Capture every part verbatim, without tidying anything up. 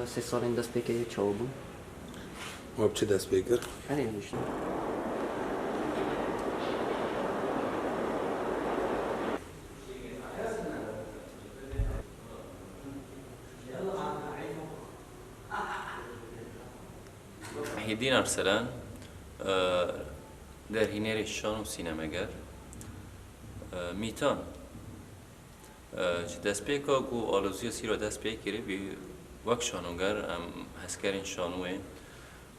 Sê salên destpêkê çawa bûn? We bi çi dest pê kir? Erê, hêştin. Muhyiddin Arslan, e, derhînerê şan û sînemeger, e, Mîtan, e, ji destpêka ku aloziya sîra dest pê kirî, wî wek şanoger em hezkerên şanûyê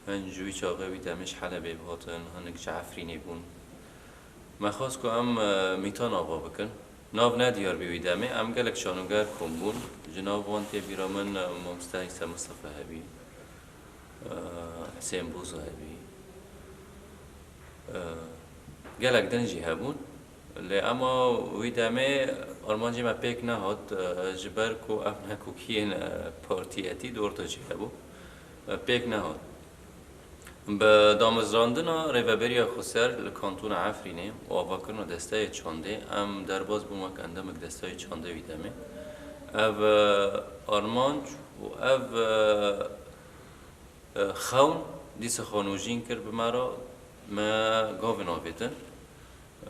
hin ji wî çaxê wî demê ji Helebê bi hatin, hinek ji Efrînê bûn. Me xwest ku em, e, Mîtan ava bikin. Nav ne diyar bî wî demê, em gelek şanoger kom bûn. Ji nav wan tê bîra min, e, Mamoste Îsa Mistefa hebî, e, Husên Bozo hebî. E, gelek din jî hebûn. Lê ema wî demê armancê me pêk nehat, e, ji ber ku ev nekokiyên, e, partiyetî di orta jî hebû. E, pêk nehat. Bi damezrandina Rêveberiya Xweser li Kantona Efrînê û avakirina desteyê çandê, em derbas bûn wek endemek desteyê çandê wî demê. Ev, e, armanc û ev, e, e, xewn dîsa xwe nûjîn kir bi me re, me gavên avêtin. E,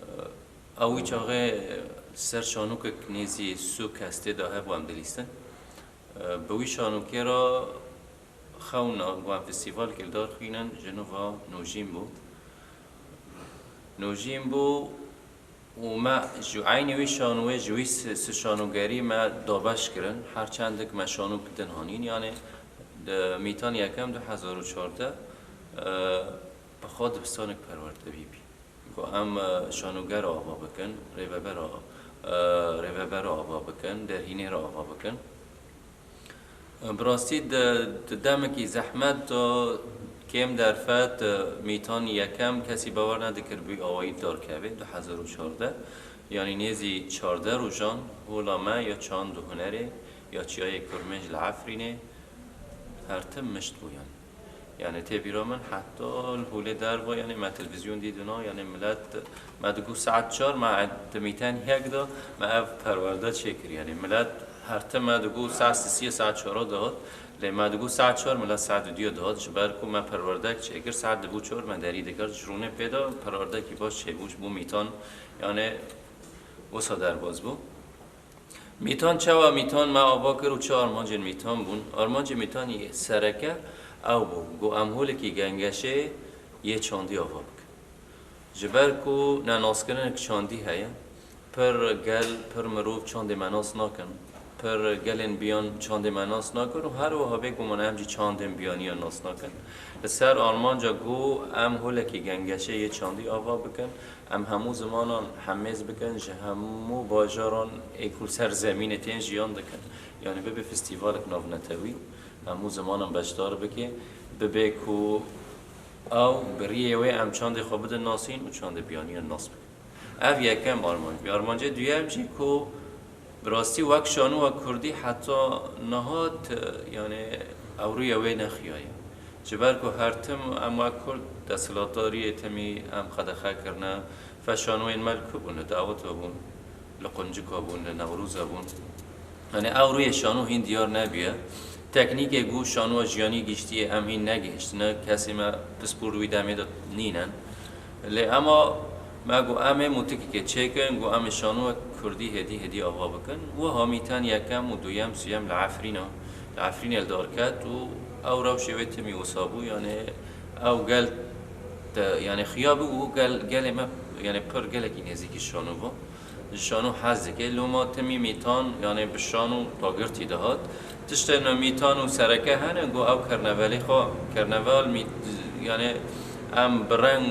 ew wî çaxê ser şanokek nêzî sû kes tê de hebû em dilîstin. E, bi wî şanokê re xewna ku em festîvalekê li dar xwînin ji nû ve nûjîn bû. Nûjîn bû û me ji eynî wî şanûyê, ji wî si, si şanogerî me dabeş kirin. Her çendik me şanok din hanîn. Yanê di Mîtan yekem du hezar û çardeh, e, bi xwe dibistanek perwerdebî bî. Ku em, e, şanoger ava bikin, rêveber a, e, rêveber ava bikin, derhînêr ava bikin. E, bi rastî di, di demekî zehmet de kêm derfet, e, Mîtan yekem kesî bawer nedikir bi awayî dar keve, du hezar û çardeh. Yanî nêzî çardeh rojan hola me ya çand û hunerê ya Çiyayê Kurmênc li Efrînê her tim mişt bû yanî. Yanî tê bîra min heta li holê derva, yanî me televîzyon dîtina, yanî milet, me digot saet çar, me di Mîtan yek de me ev perwerde çêkir. Yanî milet her tim me digot saet sisiyê, saet çara dihat. Lê me digot saet çar, milet saet dudiya dihat. Ji ber ku me perwerdek çêkir, saet dibu çar me derî dikir. Ji rûnê pê de perwerdekî baş çêbû, ji bo Mîtan, yanî wisa derbas bû. Mîtan, çawa Mîtan me ava kir û çi armancên Mîtan bûn? Armancê Mîtanî sereke ew bû, ku em holekî gengeşê yê çandî ava bikin. Ji ber ku nenaskirinek çandî heye, pir gel, pir mirov çandê me nas nakin, pir gelên biyan çandê me nas nakin û her wiha bê ku em jî çandên biyaniyan nas nakin. Li ser armanca ku em holekî gengeşê yê çandî ava bikin, em hemû zimanan hemêz bikin, ji hemû bajaran ê ku li ser zemînê tên jiyan dikin. Yanî bibe festîvalek navnetewî, hemû zimanan beşdar bike, bibe ku ew bi riyê wê em çandê xwe bidin nasîn û çandê biyaniyan nas bikin. Ev yekem armanc bî. Armancê duyem jî ku bi rastî wek şanowa kurdî heta niha, yanî ew rûyê wê nexiyaye. Ji ber ku her tim em wek kurd desthilatdariyê timî em qedexe kirine, fe şanoyên me li ku bûn, li Daweta bûn, li Quncika bûn, li Newroza bûn. Yanî ew rûyê şano hîn diyar nebiye. Teknîkê ku şanoya jiyanî giştiyê em hîn negihiştine, kesê me pispor wî demê de nînin. Lê ema me got em ê mûtikekê çêkin, got em ê şanoyek kurdî hêdî hêdî ava bikin. Wiha Mîtan yekem û duyem, suyem li Efrîna, li Efrînê li dar ket û ew rewşê wê timî wisa bû, yanî ew gel te, yanî xuya bû û gel, gelê me, yanî pir gelekî nêzîkî şano bû. Ji şano hez dike. Loma timî Mîtan, yanî bi şano dagirtî dihat. Tiştên Mîtan û sereke hene, got ew kernevelê xwe, kerneval Mît-, yanî em bi reng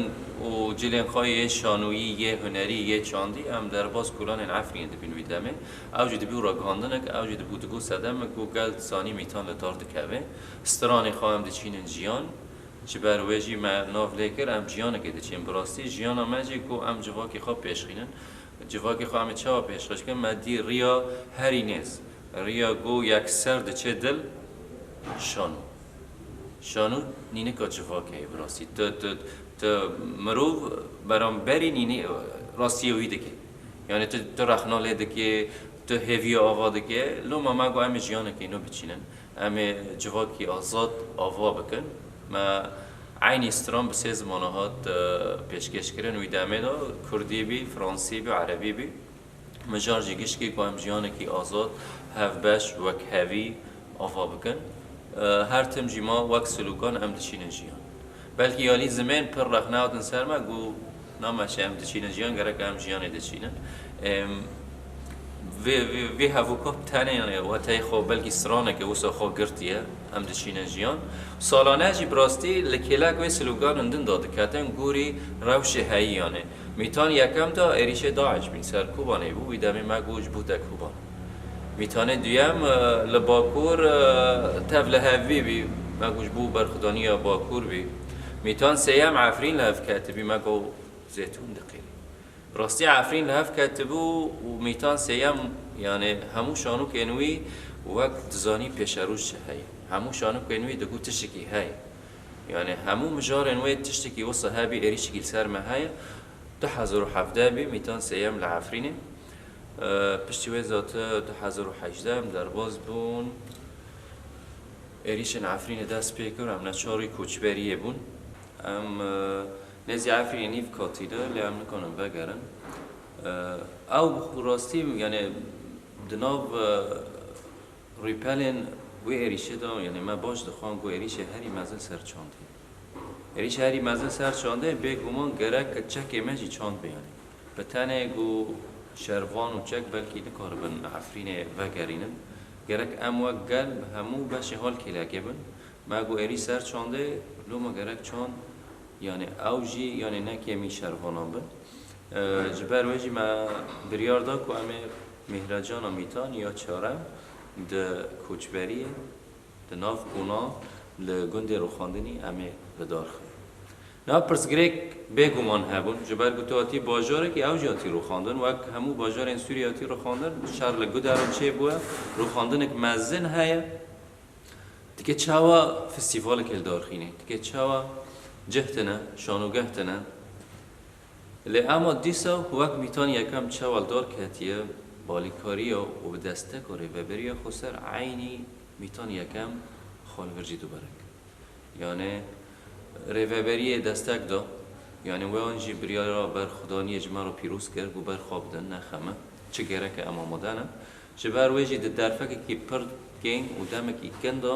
û cilên xwe yê şanoyî, yê hunerî, yê çandî, em derbas kolanên Efrînê dibîn wî demê. Ew jî dibû ragihandinek, ew jî dibû digot sedemek, got gel zanî Mîtan li dar dikeve. Stranê xwe em diçînin jiyan. Ji ber wê jî me nav lê kir, em jiyanekê diçin. Bi rastî jiyana me jî ku em civakê xwe pêşxînin. Civakê xwe em ê çawa pêşxist kin? Me dî riya herî nêz. Riya ku yekser diçe dil şano. Şano nînika civakê ye bi rastî. Tu, tu, tu mirov beramberî nînî rastiyê wî dike. Yanî tu, tu rexna lê dike, tu hêviya ava dike. Loma me got em ê jiyanekê nû biçînin. Em ê civakî azad ava bikin. Me eynî stran bi sê zimana hat, e, pêşkêş kirin. Wî demê de kurdî bî, fransî bî, erebî bî. Mijar jî gişkî ku em jiyanekî azad, hevbeş, wekhevî ava bikin. E, her tim jî ma wek silûkan em diçînin jiyan. Belkî alî zimên pir rexne hatin ser me, got, nameşe em diçînin jiyan, gerek em jiyanê diçînin. Em, vê, vê, vê hevûka tenê, yani, weteyê xwe belkî straneke wisa xwe girtiye, em diçînin jiyan. Salane jî bi rastî li kêlek wê sloganin din de diketin, gorî rewşê heyî, yani. Mîtan yekem de êrîşê DAIŞ bîn ser Kobanê bû, wî demê me got ji bo te Koban. Mîtanê duyem, e, li Bakur, e, tev li hevî bî, me got ji bo berxwedaniya Bakur bî. Mîtan sêyem Efrîn li hev ketibî, me got zêtûn diqîrî. Rastî Efrîn li hev ketibû û Mîtan sêyem, yani hemû şanokên wî wek dizanî pêşeroj çi heye. Hemû şanokên wî digot tiştekî heye. Yani hemû mijarên wê tiştekî wisa hebî êrîşekî li ser me heye. Du hezar û hevdeh bî, Mîtan sêyem li Efrînê. E, piştî wê zat du hezar û hejdeh em derbas bûn. Êrîşên Efrînê dest pê kir, em neçarî koçberiyê bûn. Em, e, nêzî Efrînê nîv katî de, lê em nikarin vegerin. E, ew bi rastî, yani di nav, e, rûpelên wê êrîşê de, yani me baş dixwend ku êrîşê herî mezin ser çandê. Êrîşê herî mezin ser çandê, bêguman gerek çekê me jî çand bê, yani. Bi tenê ku şervan û çek belkî nikaribin Efrînê vegerînin. Gerek em wek gel bi hemû beşê hal kêlekê bin. Me got êrîş ser çandê, loma gerek çand, yani ew jî, yani ne kêmî şervanan bin. E, ji ber wê jî me biryar da ku em ê Mîhracana Mîtan ya çarem di koçberiyê, di nav Kona, li gundê rûxandinî em ê li dar xin. Niha pirsgirêk bêguman hebûn, ji ber ku tu hatî bajarekî, ew jî hatî rûxandin, wek hemû bajarên Sûriyê hatî rûxandin, şer li guderan çêbûye, rûxandinek mezin heye. Dike çawa festîvalekê li dar xînî? Dike çawa cih tine, şanogeh tine? Lê ema dîsa wek Mîtan yekem çawa li dar ketiye, balîkariya û bi desteka rêveberiya xweser eynî Mîtan yekem xwe li vir jî duberek. Yani rêveberiyê destek da. Yani wan jî biryara berxwedaniyê ji me re pîroz kir, got berxwe bidin, nexeme. Çi gerek e em amade ne. Ji ber wê jî di derfekekî pir kêm û demekî kin de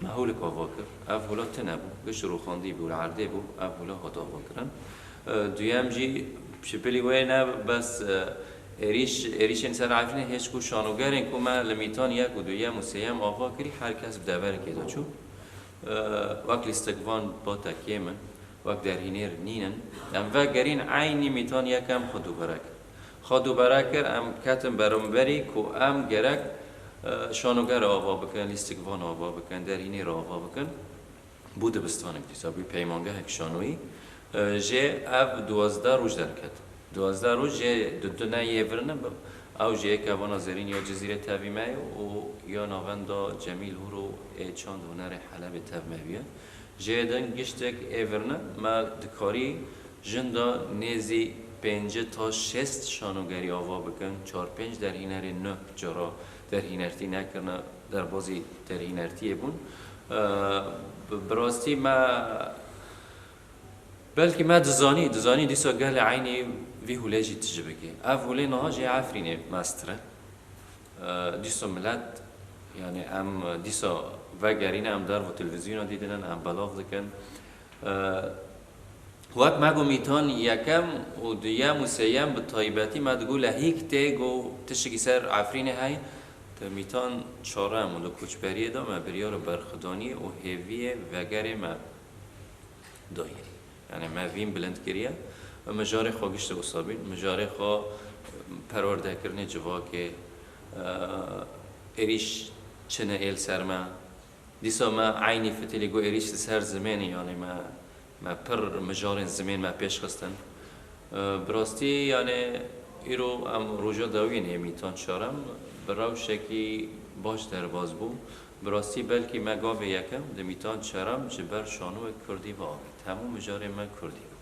me hewlek ava kir. Ev hewla tune bû, giş rûxandî bû, li erdê bû, ev hewla hat avakirin. E, duyem jî ji bilî wê ne bes, e, êrîş, êrîşên ser Efrînê hêç ku şanogerên ku me li Mîtan yek û duyem û sêyem ava kirî, her kes bi deverekê de çû. E, wek lîstikvan bate kêm in, wek derhînêr nînin. Em vegerîn eynî Mîtan yekem xwe dubere kir. Xwe dubere kir, em ketin beramberî ku em gerek, e, şanoger ava bikin, lîstikvan ava bikin, derhînêr ava bikin. Bû dibistanek dîsa, bû peymangehek şanoyî. E, jê ev duwazdeh roj derket. Duwazdeh roj jê du dune yê virine, ew jê yeke vana zerîn ya Cizîrê tevî me ye û ya navenda Cemîl Hûr û ê çand hunerê Helebê tev me bûye. Jê din giştek ê virine, me dikarî jin de nêzî pêncî ta şêst şanogerî ava bikin, çar pênc derhînerên nû cara derhînertî nekirine, derbazî derhînertiyê bûn. E, bi, bi rastî me, belkî me dizanî, dizanî dîsa gelê eynî vî hûlê jî tije bike. Ev hûlê niha jê Efrînê mestir e. E, dîsa milet, yani em dîsa vegerîne, em derva televîzyona dîdinin, em belav dikin. E, wek me got Mîtan yekem û duyem û sêyem bi taybetî me digot lehîk tê ku tiştekî ser Efrînê heye. Di Mîtan çarem û li koçberiyê de me biryara berxwedaniyê û hêviyê vegerê me dayî. Yani me vîn bilind kiriye. Mijarê xwe giştî wisa bîn. Mijarê xwe perwerdekirinê civakê, e, êrîş çine ê li ser me. Dîsa me eynî fitilî got êrîş li ser zimênê, yani me, me pir mijarên zimên me pêş xistin. E, bi rastî, yani îro em roja dawiyê yên ê Mîtan çarem bi rewşekî baş derbas bû. Bi rastî belkî me gavê yekem di Mîtan çarem ji ber şanoyê kurdî ve avêt. Hemû mijarên me kurdî bû.